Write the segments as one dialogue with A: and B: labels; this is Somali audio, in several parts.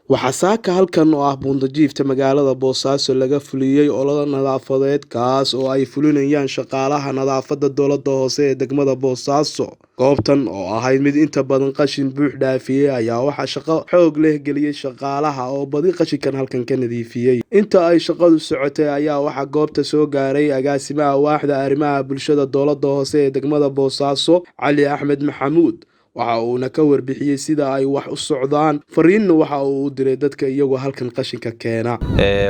A: Waxaa saaka halkan oo ah buundajiifta magaalada Boosaaso laga fuliyey olole nadaafadeed, kaas oo ay fulinayaan shaqaalaha nadaafadda dowladda hoose ee degmada Boosaaso. Goobtan oo ahayd mid inta badan qashin buux dhaafiyey ayaa waxaa shaqo xoog leh geliyey shaqaalaha oo badi qashinkan halkan ka nadiifiyey. Inta ay shaqadu socotay ayaa waxaa goobta soo gaaray agaasimaha waaxda arrimaha bulshada dowladda hoose ee degmada Boosaaso, Cali Axmed Maxamuud. Waxa uuna ka warbixiyey sida ay wax u socdaan, fariinna waxa uu u diray dadka iyagoo halkan qashinka keena.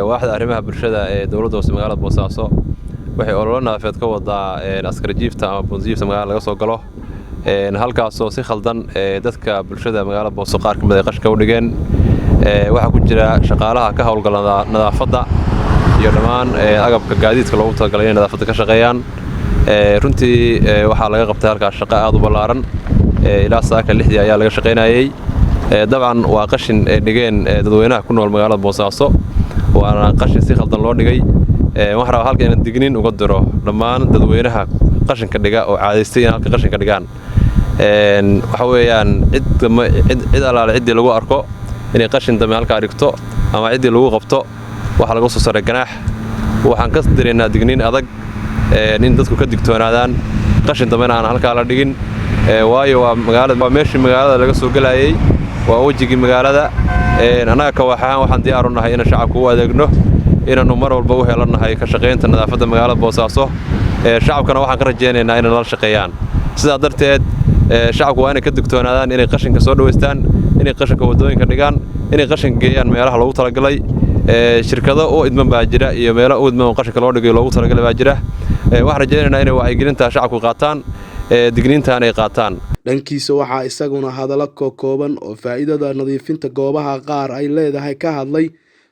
B: Waaxda arrimaha bulshada ee dowladda hoose magaalada Boosaaso waxay ololo nadaafadeed ka wadaa askari jiifta ama buundajiifta magaalada laga soo galo, halkaasoo si khaldan dadka bulshada magaalada Boosaaso qaar ka mid ay qashinka u dhigeen. Waxaa ku jira shaqaalaha ka howlgala nadaafadda iyo dhammaan agabka gaadiidka loogu talagalay inay nadaafadda ka shaqeeyaan. Runtii waxaa laga qabtay halkaas shaqo aad u ballaaran. Ilaa saaka 6dii ayaa laga shaqaynayey. Dabcan waa qashin ay dhigeen dadweynaha ku nool magaalada Boosaaso, waana qashin si khaldan loo dhigay. Waxaan rabaa halka inaan digniin uga diro dhammaan dadweynaha qashinka dhiga oo caadaystay in halka qashinka dhigaan. Waxa weeyaan, cid allaale ciddii lagu arko inay qashin dambe halkaa dhigto ama ciddii lagu qabto, waxaa laga soo saaray ganaax. Waxaan ka diraynaa digniin adag in dadku ka digtoonaadaan, qashin dambena aan halkaa la dhigin, waayo waa magaalada, waa meeshii magaalada laga soo gelayay, waa wejigii magaalada. Annaga ka waax ahaan waxaan diyaar u nahay inaan shacabka u adeegno, inaannu mar walba u helannahay ka shaqaynta nadaafadda magaalada Boosaaso. Shacabkana waxaan ka rajaynaynaa inay nala shaqeeyaan. Sidaa darteed shacabku waa inay ka digtoonaadaan inay qashinka soo dhoweystaan, inay qashinka waddooyinka dhigaan, inay qashinka geeyaan meelaha loogu talagalay. Shirkado u idman baa jira iyo meelo u idman oo qashinka loo dhigayo loogu talagalay baa jira. Waxaan rajaynaynaa inay wacyigelinta shacabku qaataan, digniintan ay qaataan.
A: Dhankiisa waxaa isaguna hadallo kokooban oo faa'iidada nadiifinta goobaha qaar ay leedahay ka hadlay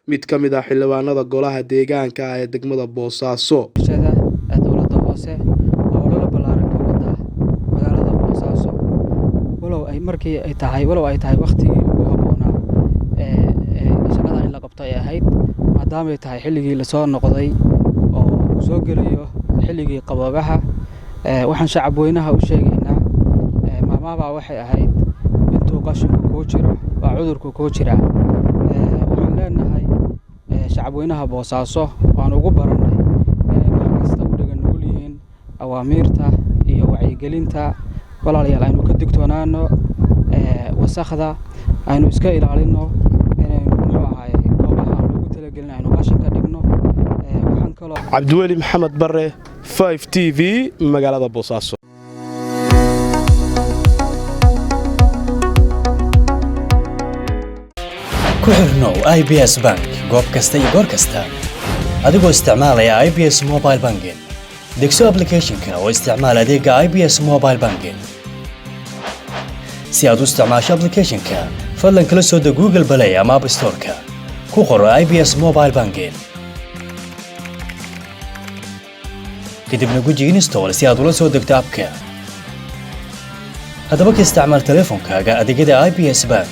A: mid ka mid ah xildhibaanada golaha deegaanka ah ee degmada Boosaaso.
C: Bulshada ee dowladda hoose oo olole ballaaran ka wada magaalada Boosaaso, walow ay markii ay tahay, walow ay tahay waqtigii ugu habboonaa ee shaqada in la qabto ay ahayd, maadaamay tahay xilligii lasoo noqday oo uu soo gelayo xilligii qaboobaha. Waxaan shacab weynaha u sheegaynaa, maamaabaa waxay ahayd: "Intuu qashinku kuu jiro waa cudurku kuu jiraa." Waxaan leenahay shacab weynaha Boosaaso waan ugu barannay inay mar kasta u dhaga nugul yihiin awaamiirta iyo wacyigelinta. Walaalayaal, aynu ka digtoonaano wasakhda, aynu iska ilaalino inaynu, muxuu ahaay, goobaha aan loogu talagelin aynu qashinka dhigno. Waxaan kaloo
A: Cabdiweli Maxamed Bare, 5 TV, magaalada Boosaaso.
D: Ku xirnow IBS Bank goob kasta iyo goor kasta adigoo isticmaalaya IBS Mobile Banking. Degso applicationka oo isticmaal adeega IBS Mobile Banking. Si aad u isticmaasho applicationka, fadlan kala soo deg Google Play ama App Store-ka, ku qoro IBS Mobile Banking, kadibna guji "Install" si aad ula soo degto appka. Haddaba ka isticmaal teleefonkaaga adeegyada IBS Bank.